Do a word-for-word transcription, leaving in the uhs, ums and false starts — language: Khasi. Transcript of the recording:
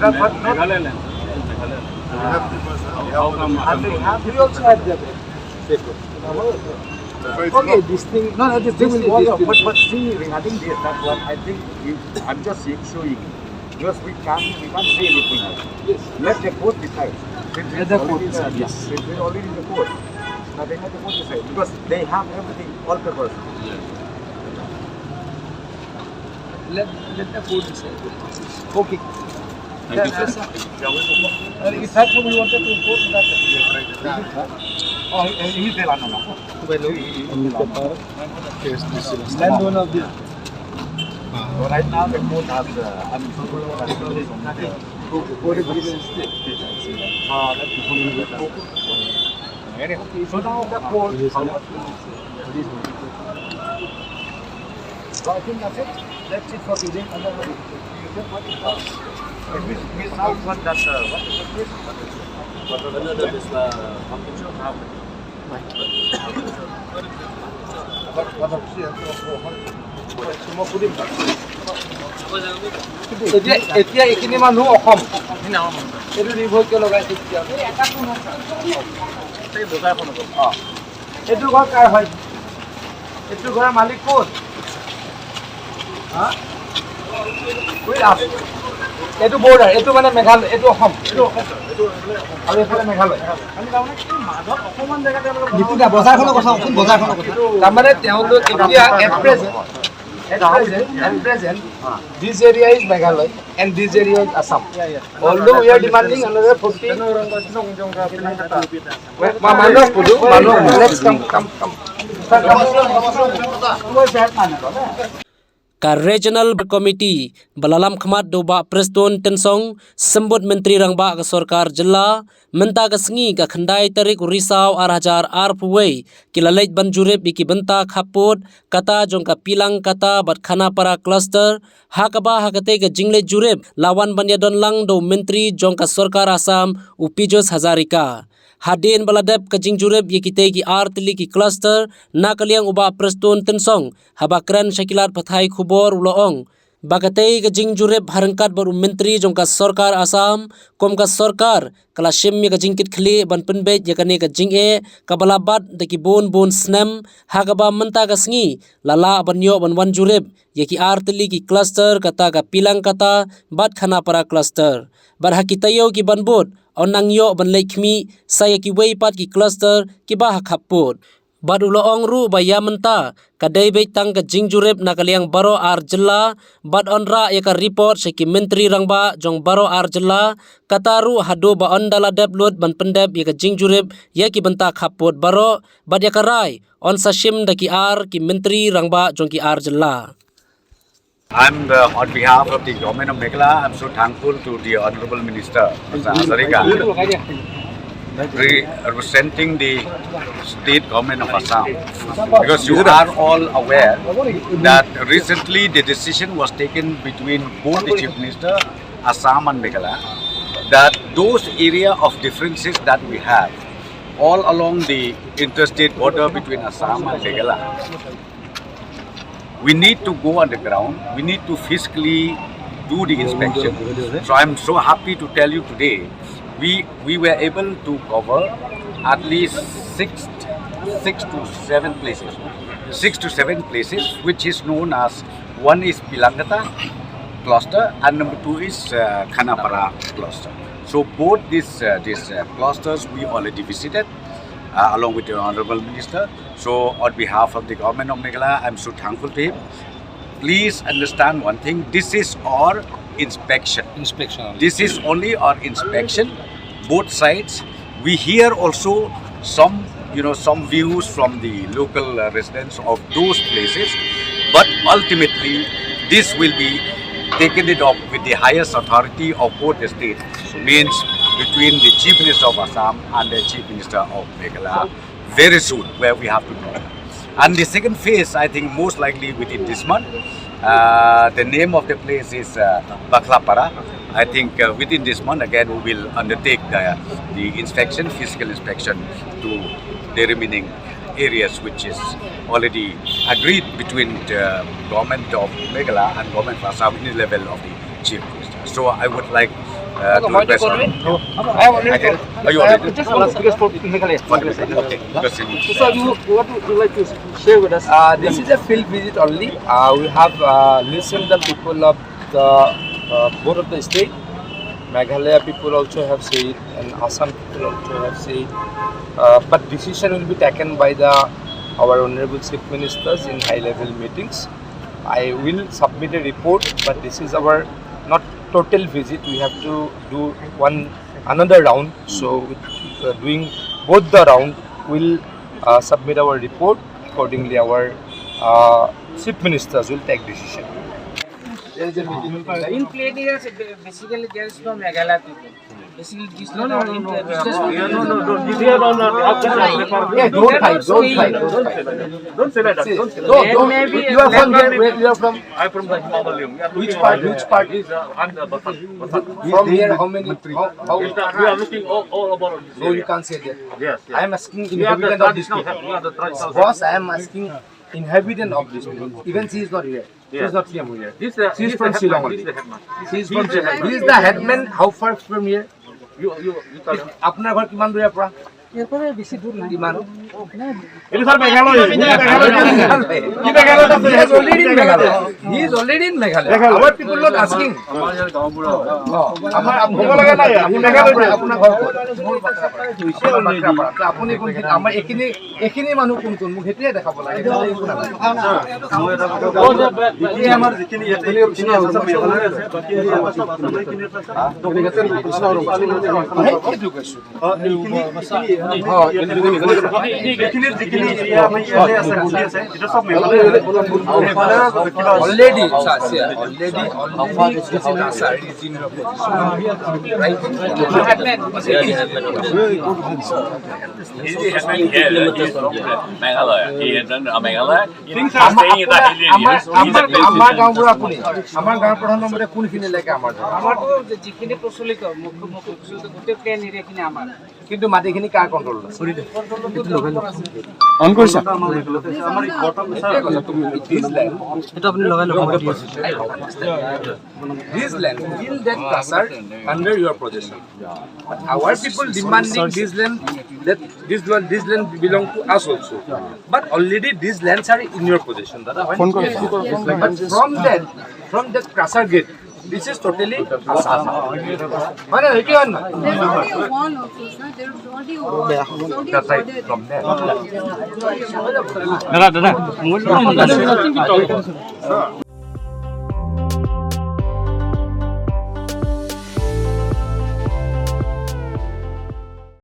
But not, Meghalaya land. Meghalaya land. How come? I think we also have that. Okay, this thing. No, no, this thing will work out. But, but see, regarding this, that's what I think we, I'm just showing you. Because we can't, we can't say anything else. Yes. Let the court decide. Let the court decide, yes. It's already in the court. Now they let the court decide. Because they have everything, all papers. Let, let the court decide. Okay. Thank you, sir. Uh, in fact, we wanted to go to that. Oh, he, he, he, landowner. So right now the court has, uh, I mean, so, uh, anyway, so now the court, so I think that's it. That's it for today. We, we now want that, uh, what is it? Another, this, uh, pumpkin shop now. এতিয়া, এতিয়া এইখিনি মানুহ অসম। এইটো ৰিভ'ল্ট কিয় লগাইছে এতিয়া? এই বজাৰখন অকল। অ। এইটো ঘৰ কাৰ হয়? এইটো ঘৰৰ মালিক কোন? হা? Who is? এইটো বৰ্ডাৰ, এইটো মানে মেঘালয়, এইটো অসম। আৰু এইফালে মেঘালয়। নিতু দা, বজাৰখনৰ কথা কওকচোন, বজাৰখনৰ কথা। তাৰমানে তেওঁলোক এতিয়া at present, at present, at present, this area is Meghalaya and this area is Assam. Although we are demanding another forty. Ma-, Manoj, Manoj, let's come, come, come. Ka Regional Committee ba la lam khmat da u Bah Prestone Tynsong, Symbud Myntri Rangbah ka Sorkar Jylla, mynta ka sngi ka khyndai tarik u Risaw ar hajar arphew wei, ki la leit ban jurip ïa ki bynta khappud, kata jong ka Pilangkata bad Khanapara cluster, ha kaba ha katei ka jingleit jurip la wan ban ïadon lang da u Myntri jong ka Sorkar Assam, u Piyush Hazarika. Hadien ba la dep ka jingjurip ïa kitei ki ar tylli ki cluster, na ka liang u Bah Prestone Tynsong, haba kren sha ki lad pathai khubor u la ong ba katei ka jingjurip ha ryngkat bad u Myntri jong ka Sorkar Assam, kum ka sorkar ka la shim ïa ka jingkitkhlieh ban pynbeit ïa kane ka jingeh kaba la bat da ki bun bun snem, ha kaba mynta ka sngi la lah ban ïoh ban wan jurip ïa ki ar tylli ki cluster, kata ka Pilangkata bad Khanapara cluster. Bad ha ki taïew kiban bud yn nang ïoh ban leit khmih sa ïa kiwei pat ki cluster kiba ha khappud. Bad u la ong ruh ba ïa mynta ka dei beit tang ka jingjurip na ka liang baroh ar jylla, bad yn rah ïa ka report sha ki Myntri Rangbah jong baroh ar jylla, kata ruh haduh ba ynda la dep lut ban pyndep ïa ka jingjurip ïa ki bynta khappud baroh, bad ïa ka rai yn sa shim da ki ar ki Myntri Rangbah jong ki ar jylla. I'm, uh, on behalf of the government of Meghalaya, I'm so thankful to the Honorable Minister, Mister Hazarika, re-, representing the state government of Assam. Because you are all aware that recently the decision was taken between both the Chief Minister, Assam and Meghalaya, that those area of differences that we have all along the interstate border between Assam and Meghalaya, we need to go on the ground. We need to physically do the inspection. So I'm so happy to tell you today, we, we were able to cover at least six, six to seven places. Six to seven places, which is known as, one is Pilangkata cluster and number two is, uh, Khanapara cluster. So both these, uh, these, uh, clusters we already visited, uh, along with the Honorable Minister. So on behalf of the government of Meghalaya, I'm so thankful to him. Please understand one thing. This is our inspection. Inspection only. This is only our inspection. Both sides. We hear also some, you know, some views from the local, uh, residents of those places. But ultimately, this will be taken it up with the highest authority of both the states. Means between the Chief Minister of Assam and the Chief Minister of Meghalaya. Very soon, where we have to do. And the second phase, I think most likely within this month. Uh, the name of the place is, uh, Bakhlapara. I think, uh, within this month, again, we will undertake the, the inspection, physical inspection to the remaining areas, which is already agreed between the government of Meghalaya and government of Assam in the level of the Chief Minister. So I would like, Uh, to request. I have already told. Oh, you already? Just one, because for Meghalaya. One second. Okay. Just a minute. So, sir, you, what would you like to share with us? Uh, this is a field visit only. Uh, we have uh, listened the people of the uh, both of the state. Meghalaya people also have said, and Assam people also have said. Uh, but decision will be taken by the our honorable chief ministers in high level meetings. I will submit a report, but this is our not total visit. We have to do one another round. So with, uh, doing both the round, we'll uh, submit our report accordingly. Our uh, chief ministers will take decision. There is a meeting. In plain areas, ba- basically there is no Meghalaya people. Basically, this no, no, no, no, no, no, no, no, no, no, no, no, no, no, no, no, no, no, no, don't fight, don't fight, don't fight. Don't say like that. Don't say that. No, don't. You are from here. Where you are from? I'm from the Himalayan. Which part? Which part is? Uh, I'm the Basan. Basan. From here, how many? How, how? We are looking all, all about. No, you can't say that. Yes, yes. I am asking inhabitant of this place. Boss, I am asking inhabitant of this place. Even she is not here. She is not from here. She is from Shillong only. She is from Shillong. He is the headman. How far from here? আপোনাৰ ঘৰ কিমান দূৰ ইয়াৰ পৰা? ইয়াৰ পৰা বেছি দূৰ নাই। কিমান? এইটো ছাৰ মেঘালয়। He is already in Meghalaya. He is already in Meghalaya. Our people not asking. আমাৰ ইয়াৰ গাঁওবুঢ়া হয়। আমাৰ ক'ব লগা নাই, আমি মেঘালয়। আপোনাৰ ঘৰ ক'ত? আপুনি কোনখিনি? আমাৰ এইখিনি, এইখিনি মানুহ কোন কোন? মোক সেইটোৱে দেখাব লাগে। বাকী আমাৰ যিখিনি ইয়াতে মেঘালয় আছে, বাকী আমাৰ চব আছে, আমাৰ এইখিনি আছে। Already, already, already, right? He has been here, he is from Meghalaya. He has done, uh, Meghalaya. He is staying in the hilly areas. আমাৰ গাঁওবুঢ়া কোনে? আমাৰ গাঁৱৰ প্ৰধান নম্বৰে কোনখিনি লাগে আমাৰ? আমাৰতো যিখিনি প্ৰচলিত, মুখ্য মুখ্য প্ৰচলিত গোটেই প্লেন এৰিয়াখিনি আমাৰ। কিন্তু মাটিখিনি কাৰ কণ্ট্ৰলত আছে? অন কৰিছা? This land, this land, till that crusher under your possession. But our people demanding this land, that this land, this land belong to us also. But already these lands are in your possession, দাদা, হয় নে? But from that, from that crusher gate, this is totally Assam. হয় নে? There is already a wall also, sir. There is already a wall. It's already ordered. দাদা, দাদা,